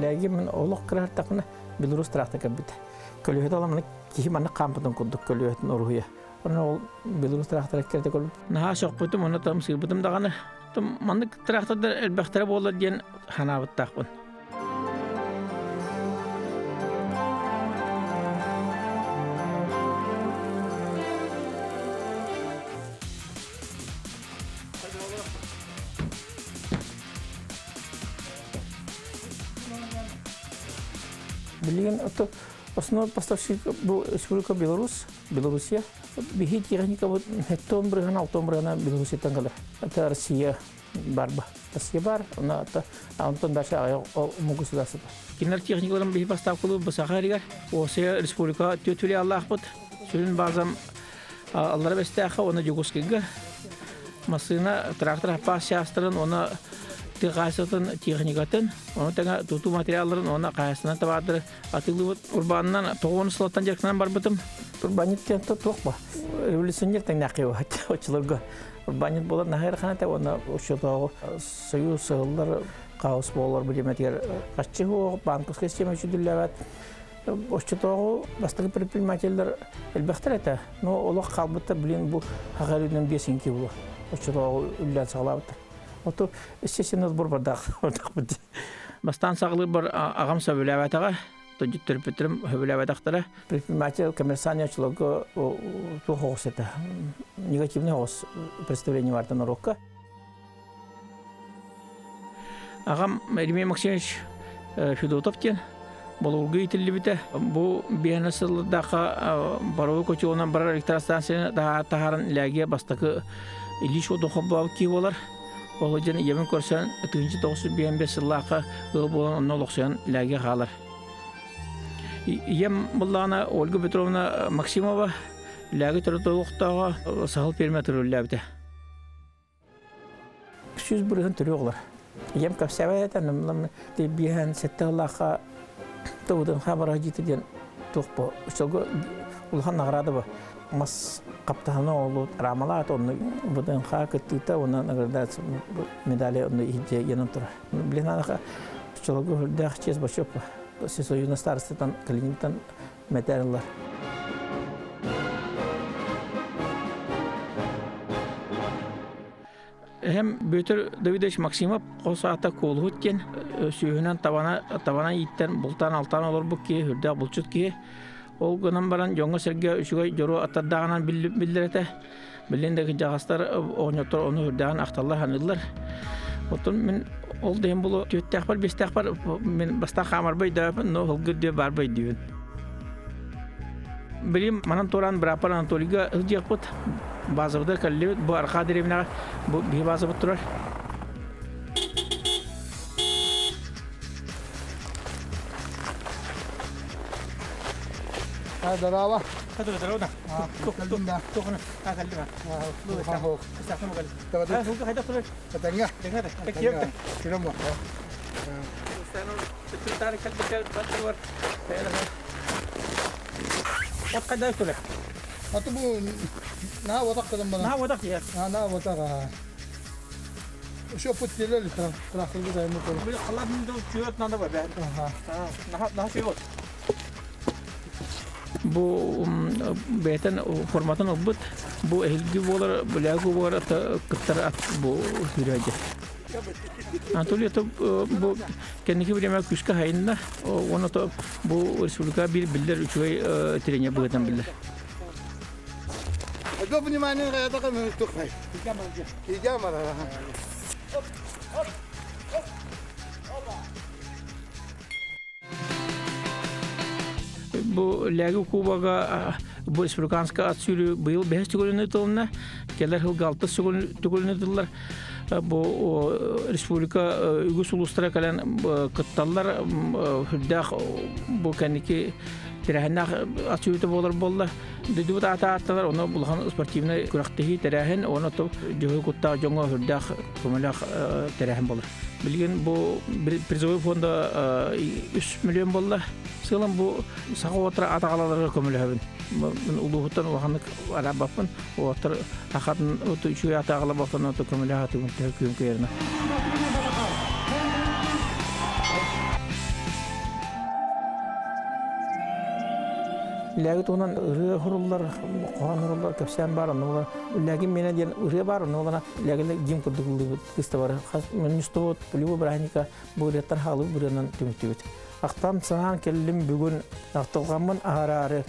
Лээги мин олох кыраһартахпына Беларусь трактор кэлбитэ. Көлүөһэтэ оламаны киһи маннык хаампытын курдук көлүөһэтин уруһуйа. Онно ол Беларусь трактора кэлтэ көрбүт. Наһаа сөхпүтүм, онно там сыырбытым даҕаны. Маннык трактордар элбэхтэрэ буоллар диэн санаабыттаахпын. Билигин основной поставщик бу Республика Беларусь, Белоруссия. Биһи техникабыт хеттон бырыһана, алтон бырыһана Белоруссияттан кэлэр. Это Россия бар ба. Россия бар, она онтон дальше омук государство. Кинилэр техникаларын биһи поставкалыы Саха сиригэр, Осия Республика түөрт филиаллаахпыт. Сүрүн базам Аллара Бэстээххэ уонна Дьокуускайга массыына, трактор саппаас чаастарын уонна тыа хаһаайыстыбатын техникатын, ону тэҥэ тутуу материалларын уонна хаһаайыстыбаннай табаардары атыылыыбыт. Урбаанынан тоҕуон сылтан дьарыктанан барбытым. Урбаанньыт диэн туох ба? Революционер тэҥнээххэ оччолорго урбаанньыт буолар наһаа ыарахан этэ уонна оччотооҕу союз сыһыллар хаос буолар бириэмэтигэр харчы суох, банковскай система үчүдүллэбэт. Оччотооҕу бастакы предпринимателлэр элбэхтэр этэ. Но олох хаалбыттар, блин, бу хаха үрүнэн биэсиҥки буолар. Оччотооҕу үллээн саҕалаабыттар. Ото естественно сбор бардаах бардахпыт. Бастаан саҕалыырбар аҕам сөбүлээбэтэҕэ, төрөппүттэрим сөбүлээбэтэхтэрэ. Предприниматель, коммерсант оччолорго туох оҕус этэ. Негативный оҕус представление бартан норуокка. Аҕам Еремей Максимович Федотов диэн Болугурга иитиллибитэ. Бу биэһинэ сыллардаахха паровой котелунан барар электростанцияны таһааран Лягия бастакы Ильич Одохобоов киһи буолар. Ол дьон ийэбин көрсөн 1955 сыллаахха ыал буолан онно олохсуйан Лягия хаалар. Ийэм буллаҕына Ольга Петровна Максимова Ляги төрүт олохтооҕо саһыл пиэрмэ төрүллээбитэ. 100% төрүөх олор. Ийэм кэпсээбэт этэ, биэһэн сэттэ сыллаахха тыбытын хабара дьиэтэ диэн туох бу оччолго улахан награда бу мас хаптаһына олу рамалаат онно ВДНХ кыттыыта уонна награждается медали онно иһдьэ янан турар. Блин анаха оччолорго үрдээх честь бочуок Всесоюзный старостатан Калининтан мэтэрлар. Эһэм Бүөтүр Давидович Максимов хос аата Куолуһут диэн сүөһүнэн табана табана ииттэн бултаан-алтаан олорбут киһи, үрдээх булчут киһи. Ол гынан баран дьоҥҥо-сэргэ үчүгэй дьоруо аттардааҕынан биллэр этэ. Билин да кырдьаҕастар оҕонньоттор ону үрдээҕин ахталлар, саныыллар. Оттон мин ол да иһин булу түөттээхпэр, биэстээхпэр мин бастаан хаамарбай өйдөөбөппүн, но ылгыр диэ баарбай өйдүүбүн. Билим манан туораан бырааппар Анатолийга сылдьыахпыт. Базабытыгар кэллибит. Бу Архаа дэриэбинэҕэ бу биһи базабыт турар. Здорово. Здорово. Бу бэйэтин форматын ылбыт. Бу эһилги буолар, бүлээгу буолар кыттар ат бу сүүрээдьи. Анатолий это бу кэнники бириэмэ күүскэ хайынна. Уонна то бу республика биир биллэр үчүгэй тренер быһыытынан биллэр. До внимания, это как Идем, Бу Лээги Кубога бу республиканскай ат сүүрүү быйыл бэһис төгүлүн ыытылынна. Кэлэр сылга алтыс төгүлүн ыытыллар. Бу республика үгүс улуустара кэлэн кытталлар. Сүрдээх бу кэнники тэрээһиннээх ат сүүрүүтэ буолар буолла. Дойдубут аата ааттанар, ону улахан спортивнай күрэхтэһии тэрээһин, уонна дьоһу куттаах дьоҥҥо сүрдээх көмөлөөх тэрээһин буолар. Билигин бу призовой фонда 3 миллион буолла. Сыалым бу саха уотара атаҕалаларга көмөлөһөбүн. Мин улууһуттан улаханнык арабаппын. Уоттар ахатын үчүгэй атаҕала болтон көмөлөһө атыгын төһө күөн көйөрүнэ. Лээги туһунан ырыа хуруллар, хоһоон хуруллар, кэпсээн баар, онно буолан Лээгин миэнэ диэн ырыа баар, онно буолан лээгин гимн курдук ыллыыбыт кыыстабары. Хас мунньустубут, любой бырааһынньыкка бу ырыаттан хаалыбыт ырыанан түмүктүүбүт. Ахтан санаан кэллим бүгүн, ахтылҕаммын аһараары,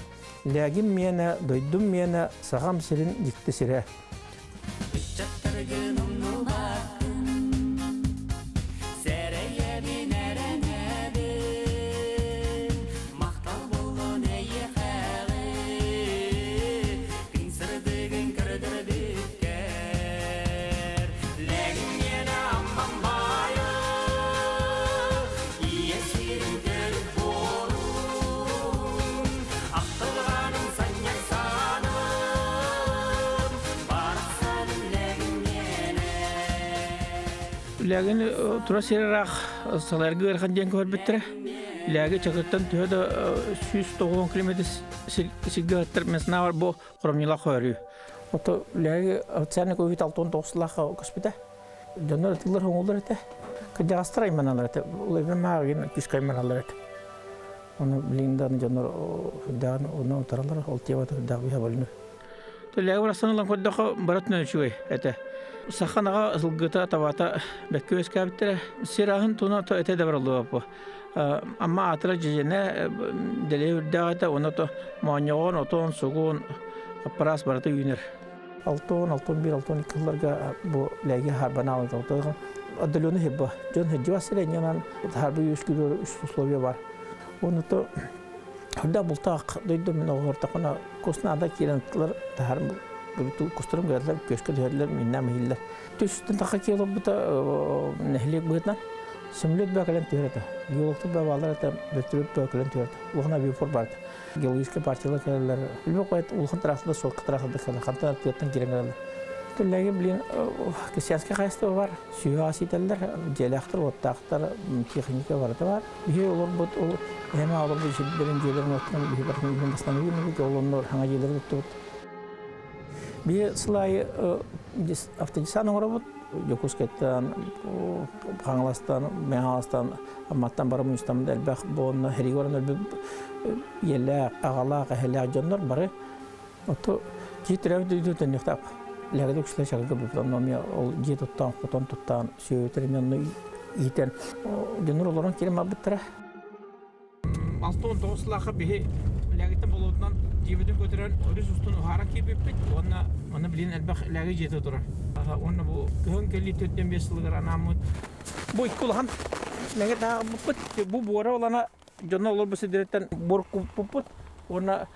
Лээгин миэнэ, дойдум миэнэ, Сахам сирин дьикти сирэ. Ыччаттаргын умнубаккын, сэрэйэбин эрэнэбин, махтал буоллун эйиэхэҕи, күн сырдыгын көрдөрбүккэр. Лэгиҥҥиэнэ аммам баайа, ийэ сирин төрүт буорун, ахтылҕаным санньар сааным, барахсаным лэгиҥҥиэнэ. Лээгин тура сир ыраах салайарга ыарахан диэн көһөрбүттэрэ. Лээги Чакыртан төһө да 190 километр сиргэ ыттар мен санаабар бу хоромньулаах көһөрүү. Ото Лээги официальный көһүүтэ 69 сыллаахха көспүтэ. Дьоннор ытыллар хоҥуллар этэ. Кырдьаҕастар айманалар этэ. Ол эбэм мааҕын күүскэ айманалар этэ. Ону билигин даҕаны дьоннор үрдээҕин ону утараллар, ол темата үрдээх быһа бөлүнү. Төлөөҕө барахсан ылан көрдөххө, барытынан үчүгэй этэ. Саха ынаҕа сылгыта, табата бэккэ үөскээбиттэрэ. Сир аһын туна то этэ да барыллыбаппа. Амма аатыра дьэдьэнэ дэлэй үрдээх этэ, уонна то моонньоҕон, отон, сугун, аппараас барыта үүнэр. Алтон, алтон биир, алтон икки сылларга бу лээги харбана алын отдаленный хибба. Дьон хиджиба сире нянан харбы үскүлөр условия бар. Оны то Худда бултаах дойду мин оҕортохуна куснаада киирэн тылар таһар кустарым көрөллөр, күөскэ түһэллэр, миннэм иһиллэр. Түстэн таха киэлорбута нэһилиэк быһытынан сөмөлүөт баа кэлэн түһэр этэ. Геологтар баа бааллар этэ, бөртөлүөт баа кэлэн түһэр этэ. Улахан авиапорт бар этэ. Геологическай партиялар кэлэллэр. Билбэт қойт улахан трассада суолка трассада кэлэр. Хантан тыаттан киирэн кэлэллэр. Түллэги билин крестьянскай хаһайыстыба бар. Сүһү сиитэллэр, дьиэлээхтэр, уоттаахтар, техника барыта бар. Биһи олорбут ол эһэм олорбут сирдэрин дьиэлэрин оттон биһи барытын билин бастан ол онно хаҥа дьиэлэри туттубут. Биһи сыл аайы автодесант оҥоробут. Дьокуускайтан, Хаҥаластан, Мэҥэ Амматтан бары мунньустаммыт элбэх буонна хэригэ баран өлбүт ийэлээх, аҕалаах, эһэлээх дьоннор бары Ото дьиэ төрөөбүт дойду төннүөхтээх. Лэгэдэ үксүлэ чагылга бүппүт. Онно эмиэ ол дьиэ туттаан, хотон туттаан, сүөһүтэрин онно иитэн дьоннор олорон киирэн барбыттара. 69 сыллаахха биһи Лээгиттэн болуотунан дьиэбитин көтүрэн өрүс устун уһааран киирбиппит уонна манна билигин элбэх Лээги дьиэтэ турар. Уонна бу кыһын кэлии 45 сылыгар анааммыт бу икки улахан мэҥэ таһаарбыппыт. Бу буора улана дьонно олорбут сирдэриттэн буор куппуппут уонна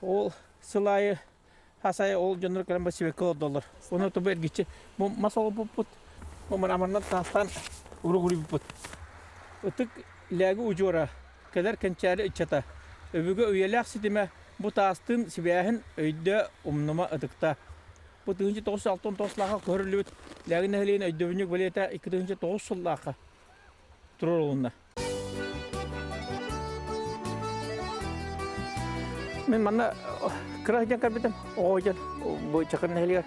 Ол сыл аайы хас аайы ол дьоннор кэлэн бассебекка олордоллор. Уонна тобу эргиччи бу мас олорбуппут, бу мраморынан таастаан уругуруйбуппут. Ытык Лээги удьуора, кэлэр кэнчээри ыччата, өбүгэ үйэлээх ситимэ бу таастыын сибээһин өйдөө, умнума, ытыкта. Бу 1969 сыллаахха көһөрүллүбүт Лээги нэһилиэгин өйдөбүнньүк бэлиэтэ 2009 сыллаахха туруорулунна. Мин манна кыра сылдьан кэлбитим, оҕо сылдьан бу Чакыр нэһилиэгэр.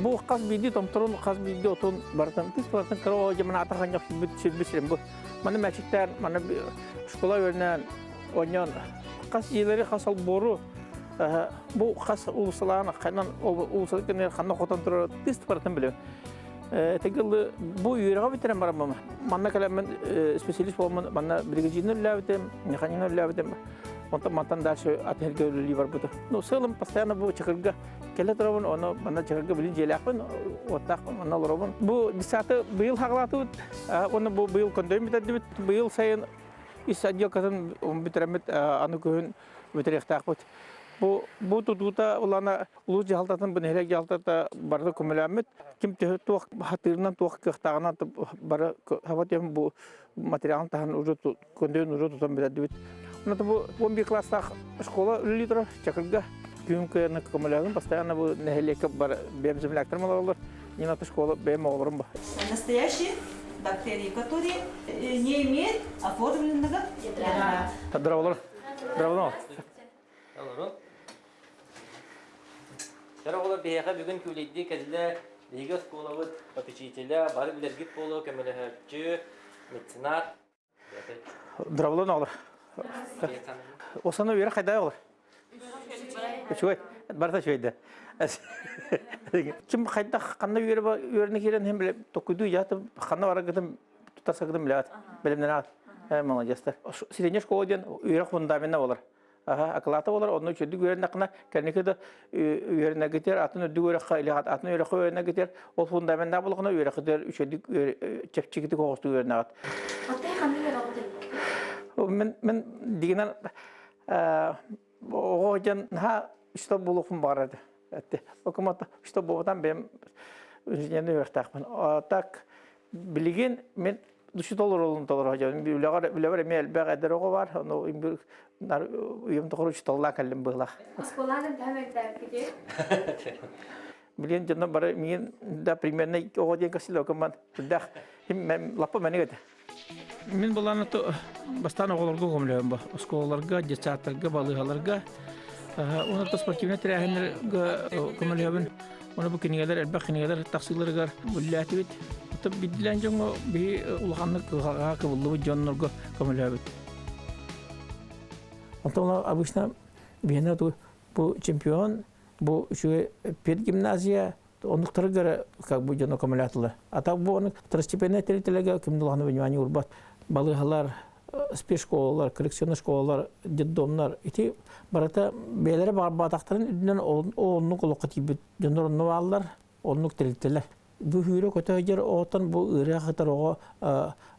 Бу хас биирдии томторун, хас биирдии отун барытын, тыс барытын кыра оҕо сылдьан маны атах анньах сүрбүт сүрбүт сирим бу. Маны мээчиктээн, маны школа үөрэнэн, оонньоон хас дьиэлэри, хас олбуору бу хас уулуссалаан, ханан уулуссалар кэннигэр ханна хотон турар тыс барытын билэбин. Этигыл бу үөрэҕи бүтэрэн бараммын манна кэлэммин специалист буоламмын манна бригадиринэн үлэлээбитим, механигынан үлэлээбитим. Онтон мантан дальше атын сиргэ үлэлии барбытым. Ну, сыалым постоянно бу Чакырга кэлэ турабын, ону манна Чакырга билин дьиэлээхпин, уоттаахпын, манна олоробун. Бу десяты быйыл хаҕалаатыбыт, уонна бу быйыл көндөрүн бүтэрдибит. Быйыл сайын ис отделкатын бүтэрэммит, аны күһүн бүтэриэхтээхпит. Бу бу тутуута улаана улуус дьаһалтатын, бу нэһилиэк дьаһалтата барыта көмөлөөммүт. Ким төһө туох хатыырынан, туох кыахтааҕынан бары хаба түһэн бу материалын таһан уже көндөрүн уже тутан бүтэрдибит. Онно бу 11 класстаах школа үлэлии турар Чакырга. Күн кыайаны көмөлөөгүн постоянно бу нэһилиэккэ бар бэйэм земляктарым олороллор. Не надо школа бэйэм оҕолорум ба. Настоящие бактерии, которые не имеют оформленного ядра. Здраволор. Здраволор. Олорун. Дьэ оҕолор биһиэхэ бүгүн күүлэйдии кэллэ биһиги оскуолабыт попечителя, бары билэргит буолуо көмөлөһөөччү, меценат. Здраволор оҕолор. Осана үөрэх хайдаа оҕолор? Үчүгэй, барыта үчүгэй да. Ким хайдах ханна үөрэнэ киирэн иһин билэ токуйдуу дьааты ханна бараргытын тутарсаргытын билэҕит. Бэлэмнэнэҕит. Молодецтар. Средняя школа диэн үөрэх фундамена болар. Аха, акылаата болар, онно үчүгдүк үөрэннэххинэ, кэнники да үөрэнэргитигэр атын үрдүк үөрэххэ или атын үөрэххэ үөрэнэргитигэр ол фундаменнаах буоллаххына үөрэххитигэр үчүгдүк чэпчэкитик оҕустук үөрэнэҕит. Оттон ханна үөрэҕитин? Мен мен дигинен оҕо дьон наһаа үстэ буолуохпун баҕарар этэ. Окумата үстэ буолбатан бэйэм инженерный үөрэхтээхпин. Так билигин мен души толоролун толоро дьон үлэҕэр үлэбэр эмиэ элбэх эдэр оҕо бар ону үйэм тухары учууталлаах кэллим быһылаах. Оскуолаҕын төһө мөлтөөбүккүтүй? Билигин дьонно бары миигин да примерно оҕо диэн косилокуман сүрдээх лаппа мэник этэ. Мин былааны бастаан оҕолорго көмөлөһөм бу. Оскуолаларга, детсадтарга, балыыһаларга, уонна спортивнай тэрээһиннэргэ көмөлөһөбүн. Уонна бу кинигэлэр элбэх кинигэлэр тахсыыларыгар үлэлээтибит. Оттон биирдиилээн дьоҥҥо биһи улаханнык кыһалҕаҕа кыбыллыбыт дьоннорго көмөлөһөбүт. Онтон обычно биһиэнэ бу чемпион, бу үчүгэй педгимназия, оннуктарыгар как бы дьоно көмөлөтүлэр. А так бу ону второстепенная тэрилтэлэргэ ким да внимание урбат. Балыыһалар, спецшколалар, коррекционный школалар, детдомнар ити барыта бэйэлэрэ баҕарбатахтарын үрдүнэн оннук олоххо тиийбит дьоннор онно бааллар, оннук тэрилтэлэр. Бу сүүрэ көтө сылдьар оҕоттон бу ыарыһах сытар оҕо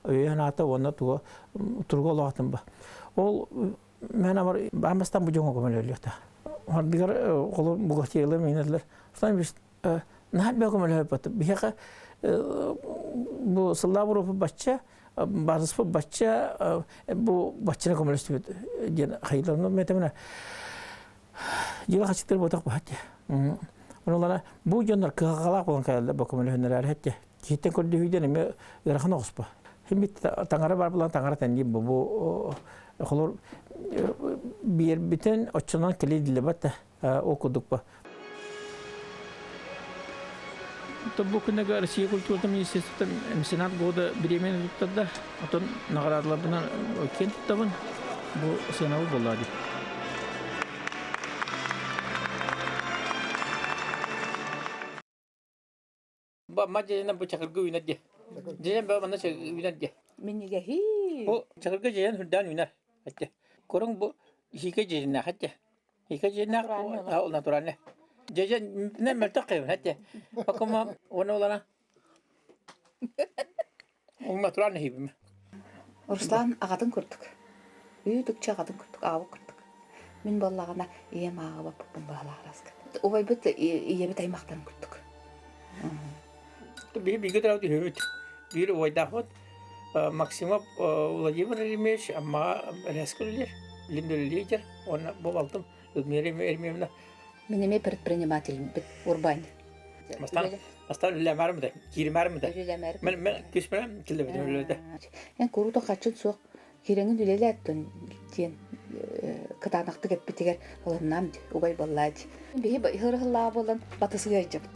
өйө-санаата уонна туга туруга олоҕотун ба. Ол мен амар аан бастаан бу дьоҥҥо көмөлөһүллүөхтээх. Ардыгар холу бухгалтериялар миинэллэр. Наһаа элбэх көмөлөһөппөт. Биһиэхэ бу сыллаах уруопу бачча, базыспыт бачча, бу баччаны көмөлөстүбүт диэн хайыыларына метемine дьыла хачыттыр ботох баһат. Ону бу дьоннор кыһалҕалаах буолан кэлэллэр бу көмөлөһүннэрээр хэтте. Киһиттэн көрдөһүүдэн эмиэ ыарахан оҕуспа. Химбит таҥара бар булан таҥара тэнниир бу бу холор биэрбитин оччонон кэлии дилебат да ол курдук ба. Бу күннэргэ Россия культуратын министерствота меценат года бириэмэни туттарда. Отон наҕараадаларбынан киэн туттабын. Бу сыанабыл буолла дии. Ма дьиэнэн бу чакырга үүнэр диэ. Дьиэн бу манна үүнэр диэ. Минигэһи. Бу чакырга дьиэн үрдээн үүнэр. Этте. Көрүҥ бу хиикэ дьиэннээх этте. Хиикэ дьиэннээх ол натуральный. Дьиэн не мөлтөх кыйбын этте. Покома оны олана. Ол натуральный хибим. Руслан аҕатын курдук. Үүт-үкчэ аҕатын курдук, аабыт курдук. Мин буоллаҕына ийэм ааҕыбаппын баһылаах Убайбыт ийэбит аймахтарын курдук. Биһи бииргэ төрөөбүт үһүбүт. Биир убайдаахпыт Максимов Владимир Еремеевич Аммаҕа бэлээскэ үлэлиир, билим лидер уонна бу балтым Людмила Еремеевна. Мин эмиэ предпринимательбит, урбаанньыт. Бастаан бастаан үлэлэмээрим да, кииримээрим да. Үлэлэмээрим. Мен мен күспүнэн киллэбитим үлэлэтэ. Эн куруута хаччын суох киирэҥин үлэлээттин диэн кытаанахтык эппитигэр ылыннаам дии, убай буоллаа дии. Биһи ыһырыһыллаа буолан батысыга илдьэбит.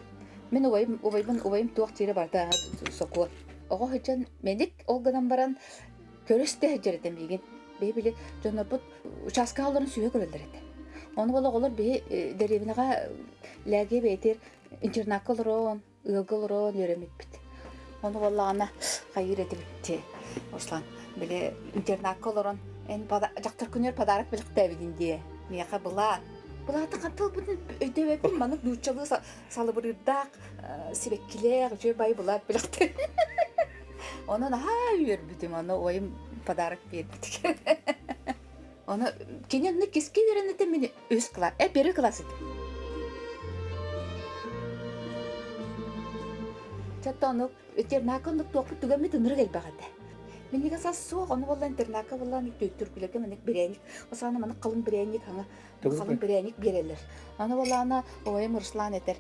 Мин убайым убайбын убайым туох диирэ барыта сокуон. Оҕо сылдьан мэник ол гынан баран көрүстэ сылдьар этэ миигин. Биһи били дьоннорбут участкаҕа олорон сүөһү көрөллөр этэ. Ону буола оҕолор биһи дэриэбинэҕэ лээги бэйэтигэр интернакка олорон, ыалга олорон үөрэммиппит. Ону буоллаҕына хайыыр этибит дии Руслан били интернакка олорон эн дьахтар күнүгэр подарок бэлэхтээбитин дии миэхэ былаат былааты хантан ылбытын өйдөөбөппүн маннык нууччалыы салыбырыырдаах сибэккилээх үчүгэй бай былаат бэлэхтээ Ону наһаа үөрбүтүм, ону ойум подарок биэрбит. Ону кини онно киски үөрэнэтэ мин үс класс, первый класс этим. Чатта ону интернакка оннук туохпут түгэммит ынырык элбэх этэ. Миннигэ сас суох, ону буолла интернакка буоллаан түркүлэргэ маннык бирээнньик, осаана маннык халыҥ бирээнньик хаҥа халыҥ бирээнньик биэрэллэр. Аны буоллаана ойум Руслан этэр,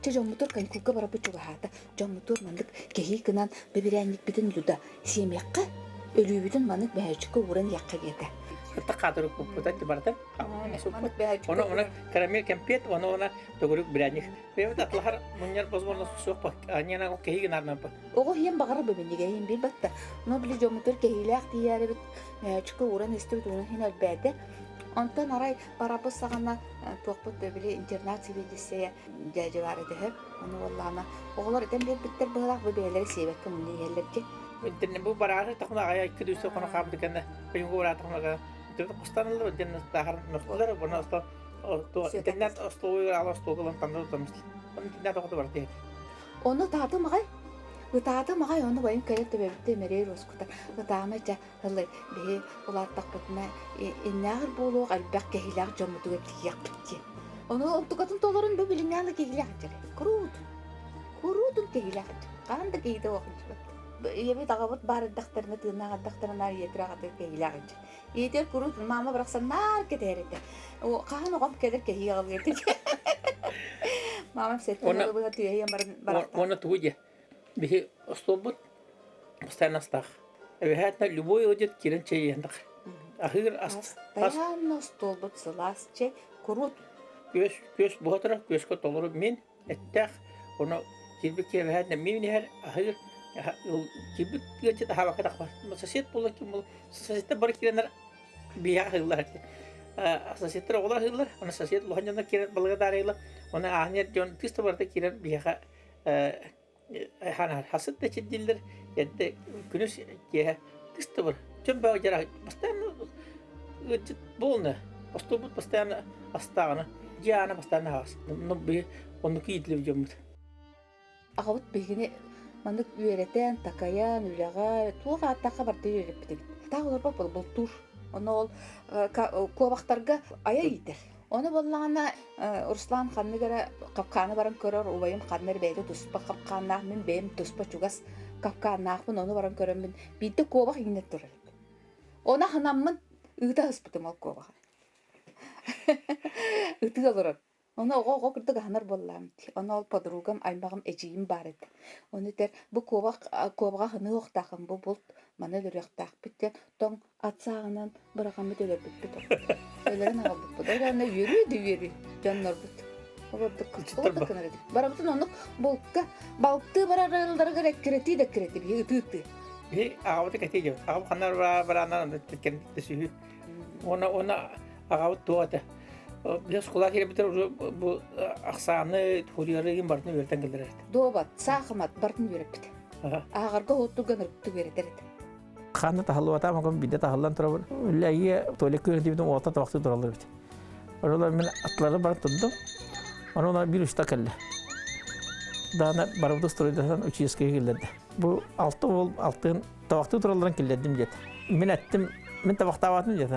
чэ дьоммутугар каникулга барарбыт чугаһаата, дьоммутугар маннык кэһии гынан бэбирээнньикпитин Люда сиэмиэххэ, өлүүбүтүн маннык бэһээччиккэ ууран иһиэххэ диэтэ. Кытта хаатырык куппута барыта. Оны оны карамель кэмпиэт, оны оны төгүрүк бирээнньик. Бэйэбит атлаһар мунньар возможно суох ба. Аньяна кэһии гынарнан ба. Оҕо иһэн баҕара бэбинигэ иһин билбэт да. Но били дьоммутугар кэһиилээх тиийээрэбит мөһөөччүккэ ууран истибит ууран иһин элбээтэ. Онтон арай барабыс саҕана туохпут били интернат сэбиэдиссэйэ дьээдьэ баар этэ үһү. Ону буоллаҕына оҕолор этэн биэрбиттэр быһыылаах бу бэйэлэрэ сиэбэккэ мунньа иһэллэр дии. Интернет бу бараары тахына аҕай күдүсэ хоно хаабыт кэннэ ойуҥга бараатахына кустанылар диэн таһар мөхтүлэр уонна осто интернет остуолугар ала остуолга таннар утамыс. Интернет оҕото бар диэт. Ону таатым аҕай ытаатым аҕай ону байым кэлэн төбөбүттэ мэрээр уоскутар ытаама чэ ылы биһи улааттахпытына иннээҕэр буолуох элбэх киһилээх дьоммутугар тиийиэхпит диэн. Ону онтукатын толорун бу билиҥҥи киһилээх дьэр. Куруут. Куруутун киһилээх. Хаһан да киһитэ уохунчубат. Ийэбит аҕабыт баар эрдэхтэринэ тыыннаах эрдэхтэринэ ийэтир аҕатыгар киһилээх дьэр. Ийэтигэр куруут маама барахсан наар кэтэһэр этэ. Хаһан оҕом кэлэр кэһии аҕалыа этэ. Маамам сэттэн ылыбыта түөһүйэн баран барахтар. Уонна тугу диэ? Биһи остуолбут постоянно астаах. Эбэһээтинэ любой ыалдьыт киирэн чэй иһэн Аһыыр ас. Постоянно остуолбут сылаас чэй, куруут. Күөс, күөс буһа турар, күөскэ толору мин, эттээх, ону киирбит киэбэһээтинэ мин иһэр, аһыыр, киирбит ыалдьыт аһаабакка тахпат. Сосед буолла ким буолла, соседтар бары киирэннэр биһиэхэ аһыыллар. Соседтар оҕолор аһыыллар, аны сосед улахан дьоннор киирэн балыга даарыйаллар, оны ааһан дьон тыыс да барыта киирэн биһиэхэ хасыт да чирдииллэр эрдэ күнүс киэһэ тыс да бар дьон бөҕө дьара постоянно ыалдьыт буолна остуолбут постоянно астааҕына дьиэ аана постоянно аһаҕас би оннук иитиллибит дьоммут Аҕабыт биһигини маннык үөрэтэн, такайан, үлэҕэ туох ааттаахха барыта үөрэппит эбит. Таах олорбот бултуур. Ону ол куобахтарга айа иитэр. Ону буоллаҕына Руслан ханнык эрэ капкааны баран көрөр, убайым ханна эрэ бэйэтэ туспа капкааннаах, мин бэйэм туспа чугас капкааннаахпын, ону баран көрөммүн биирдэ куобах иҥнэн турар эбит. Ону аһынаммын ыыта сыспытым ол куобаҕы. Ытыы олорор. Ону оҕо-оҕо курдук аһынар буоллаҕым дии. Ону ол подругам, аймаҕым, эдьиийим баар этэ. Ону этэр, бу куобах куобаҕа аһыныа-уохтааххын, бу булт маны өлөрүөхтээхпит диэн тоҥ ат сааҕынан быраҕаммыт өлөрбүппүт. Өлөрөн аҕалбыппыт. Ол онно үөрүү да үөрүү дьоннорбут. Олордук олордук гынар этик. Барабытын оннук булка балтыы барар ыалларыгар эккирэтии да эккирэтии биһи ытыы-ытыы. Биһи аҕабыты кэтии дьон. Аҕам ханна бараанан кэрдэ сүһү. Уонна уонна аҕабыт туох этэ. Биһи оскуола киирбитер уже бу ахсааны, хурияры барытын үөрэтэн кэллэр этэ. Дуобат, саахымат барытын үөрэппит. Ааҕарга уһуттурган ырыттык үөрэтэр этэ. Ханна таһыллыбатаам окон бидде таһыллан турабын. Үллэйиэ туалет көрдүүбүтүн уота тоохтуу тураллар эбит. Оролор мен атлары баран турдум. Онон бир уста кэллэ. Даана барыбыт стройдасан училищега киллэрди. Бу алты уол алтын табахтыы туралларын киллэрдим диэт. Мин эттим, мин табахтаабатым диэт.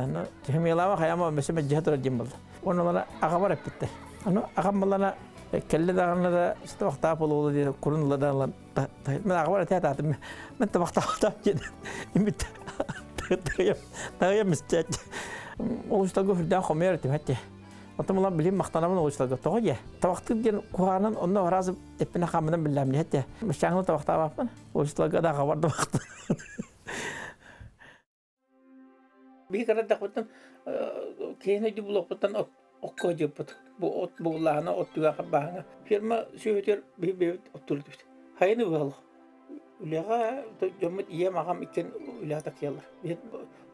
Химиялаама хайама мөсө мэлдьэһэ турар диэн буолла. Онолара аҕабар эппиттэр. Аны аҕам балана кэллэ даҕаны да табахтаап буолуо диэн курун ыла да Мен аҕабар этэ атаатым. Мен табахтаабатам диэн. Имит тагыйам истээт. Олустарга үрдээн хомуйар этим этте. Оттон мула билим махтанабын олустарга тоҕо дьэ. Табахтыыр диэн куһаанан онно араас эппинэ хааммынан биллэм дьэ. Мышчааҥны табахтаабаппын. Олустарга да аҕабар да бахтан. Биһи кырадахпыттан киһини өйдүү булуохпуттан окко дьыппыт. Бу от бугуллааһына от түгэхэ бааһына. Ферма сүөһүтүгэр биһи бэйэбит оттуур этибит. Хайаны быһалах. Үлэҕэ дьоммут ийэм аҕам иккиэн үлэҕэ такыйаллар. Биһи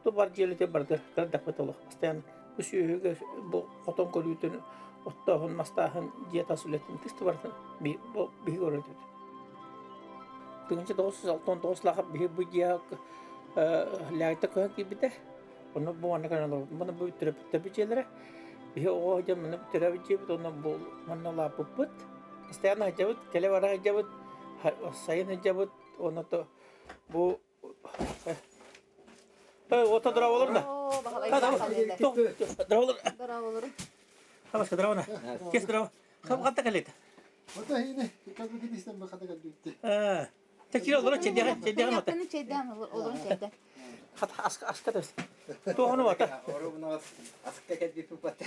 ту бар дьиэлэтэ барда кырадахпыт олох. Постоянно бу сүөһүгэ бу хотон көрүүтүн оттооһун, мастааһын, дьиэ тас үлэтин тыс барытын биһи көрөр этибит. 1969 сыллаахха биһи бу дьиэ Лээйтэ көһөн киирбитэ. Онно бу манна кэлэн олорбут. Манна бу төрөппүттэрбит дьиэлэрэ. Биһи оҕо сылдьан манна төрөөбүт дьиэбит уонна бу манна улааппыппыт. Постоянно сылдьабыт, кэлэ-бара сылдьабыт, сайын сылдьабыт уонна то бу Ото дорооболор да. Дорооболор. Дорооболор. Хабаска дорообона. Кес дорообо. Хаб хатта кэлит. Ото хине, калбы кидистен бахата калбитте. Текир олору чэйдэҕин чэйдэҕин ота. Чэйдээн олорун чэйдэ. Хата аска аска төс. Туохunu бата. Аска кэлбит бата.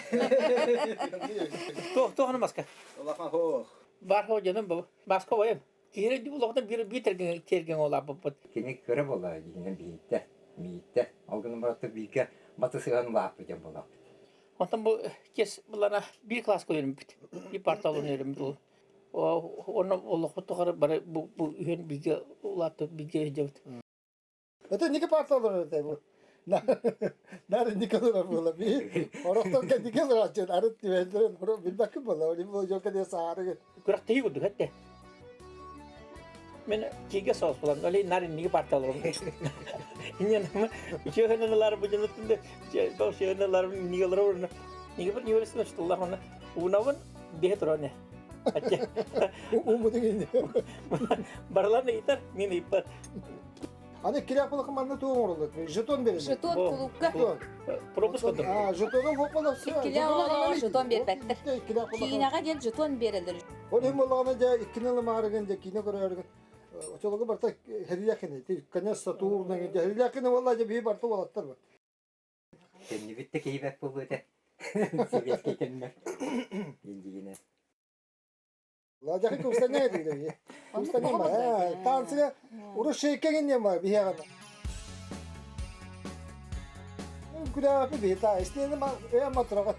Туох туохunu маска. Улахан хоох. Бар хоо дьонум бу. Баска ойым. Киһи ди улахан бир бир терген терген олаппыт. Кини көрө була дьиҥинэн биһиттэ. Мииттэ. Ол гынан баратта бииргэ батысыган улааппыт дьон буолаппыт. Онтон бу кес булана бир класс көйөрүмпүт. Бир парталын өрүмүт Уонна олохпут тухары бары бу бу үһүөн бииргэ улааттыбыт, бииргэ сылдьабыт. Это не парталар это бу. Наар Николай буола би. Орохтон кэнники олорооччун арыт түбэллэрин билбэккин буола. Ол бу дьон кэлиэ саарыгын. Күрэхтэһии курдук этте. Мен кигэ соос булан, оли нар инниги парталарым. Инен үчөһөнөлар бу жылытында тоошөһөнөлар нигалар орна. Ниге бір ниверситет штулла хона унавын бе туране. Ача. Умудун инни. Барларны итар, мен иппат. Аны кирәк булып манна туган орылды. Жетон берилди. Жетон кулукка. Пропуск курдук. А, жетону хоппалап Иккилээх оҕолорго жетон биэрбэттэр. Киинэҕэ диэн жетон биэрэллэр. Ол иһин буоллаҕына дьэ иккини ылымаарыгын дьэ киинэ көрөөрүгүн очолорго барыта хэрилээххин конечно туурна дьэ хэрилээххин буолла дьэ биһи барыта уолаттар бар. Кэннибит да киһибэт буолуо этэ. Сэбиэскэй кэмнэр. Индигинэ. Ладяхи кустаня диги. Кустаня ма. Танцыга уру шейкеген не ма биһиэҕэ. Үҥкүлээпи биһи та истиэни ма э матырага.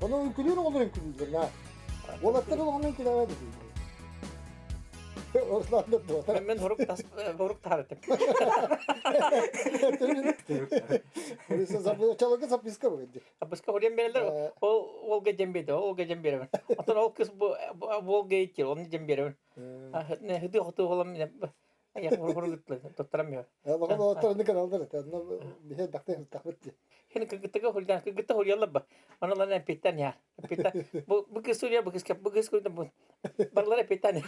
Ону үҥкүлүүр оҕолор үҥкүлүүллэр на. Уолаттар улахан үҥкүлээбэ дии. Орслаатнар дуотар. Мен хорук тас хорук таарытым. Чалыгы записка бу. Аппыска хориан берелер, ол олга дем берди, олга дем беребин. Отон ол кыз бу волга итир, оны дем беребин. Хыты хыты олам я хуругутлы тоттарам я. Лоҕон олоттор каналдар это биһе дакты тахбыт. Хин кыгыттыга хурьян, кыгытта хурьялла ба. Оны лана питтан я. Питта бу бу кыз сурья бу кыз бу кыз курда бу. Барлара питтан.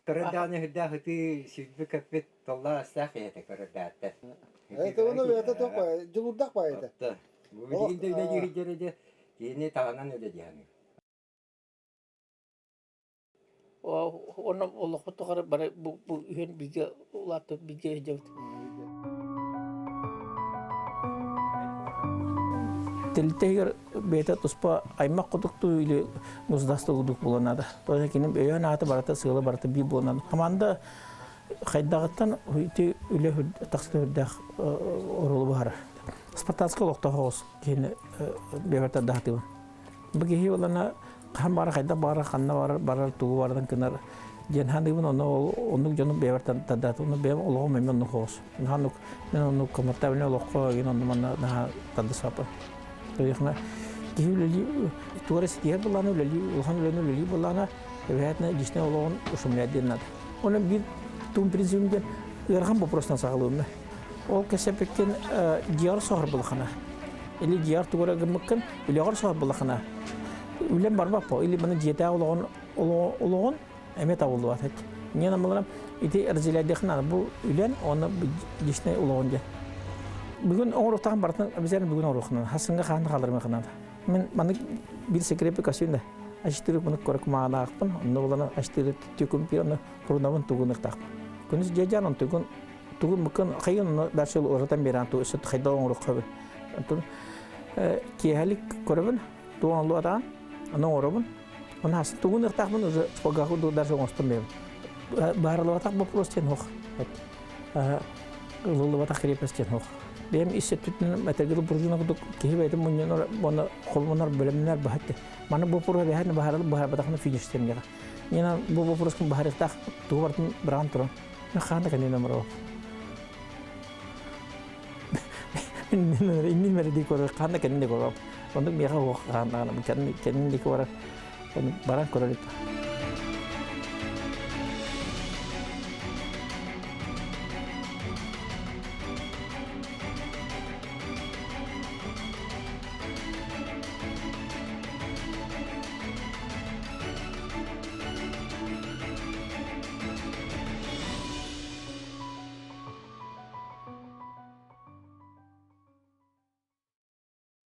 Көрөрдөөнү үрдээх ытыы сүлбү көппүт толлоо астаах ийэтэ көрөрдөөхтөр. Это оны это тоқ жылурдах ба это. Бу билигин да үлэлиир дьэрэ киһини таһынан үлэлиһэн. Оны олохпут тухары бары бу бу үһүн бигэ улааттыбыт бигэ сылдьабыт. Тэрилтэ бэйэтэ туспа аймак кутуктуу или государство курдук буолан наада. То есть кини өйөөн аата барыта сыала барыта биир буолан наада. Команда хайдаҕыттан ити үлэ тахсыта үрдээх оруолу быһарар. Спартанскай олохтоох оҕус киһини бэйэбэр тардаһатыыбын. Бу киһи олана хаһан баара хайдах баара ханна барар барар тугу барарын гынар диэн ханыыбын онно ол оннук дьону бэйэбэр тардаатым онно бэйэм олоҕум эмиэ оннук оҕус. Наһаа мен оннук комфортабельный олоххо игин онну манна наһаа тардысаппын. Тоyохна киһи үлэлии тугу эрэ ситиһэр буоллаҕына үлэлии улахан үлэни үлэлии буоллаҕына эбэһээтинэ личнэй олоҕун ушумляет диэн наада. Онон биир туум принцибим диэн ыарахан боппуруостан саҕалыыбын. Ол кэсэппиккин дьиэҕэр соһор булахана. Или дьиэҕэр тугу эрэ гыммыккын үлэҕэр соһор булахана. Үлэм барбат по. Или маны дьиэтээҕи олоҕун олоҕун эмиэ табыллыбат эт. Мне намаларам ити разделяйдыхна бу үлэн уонна личный олоҕун диэн. Бүгүн оҥоруохтаах барытын обязательно бүгүн оҥоруоххунан. Хасынга хаан хааларымахынан. Мен маннык биир секрепи көсүн да. Аштырык маны көрөк маалаахпын, онно булана аштырык түкүм пир, онно турунабын тугуныктаахпын. Күнүс дьэдьан он тугун тугун мыкын хайын онно дальше уратан беран ту өссө хайда оҥоруохха Онтон киэһэлик көрөбүн, тугун олу атаан, аны оҥоробун. Оны хас тугун ыртаахпын уже шпагаху даже оҥостон бэйэм. Баарылыбатах вопрос диэн ох. Ылыллыбатах крепость диэн ох. Бэйэм ис өттүттэн этэргил пружина курдук киһи бэйэтин мунньунар уонна холбонор бэлэмнэнэр баһатты. Маны бу вопрос бэһэн баһарыл баһарбатахына фиништемнеҕэ. Нина бу вопроскун баһарыктаах тугу бартын быраан туран. Мен хаана кэннин оморо. Иннин мерди көрөр хаана кэннин көрөр. Оннук миэхэ уох хаана кэннин кэннин баран көрөр.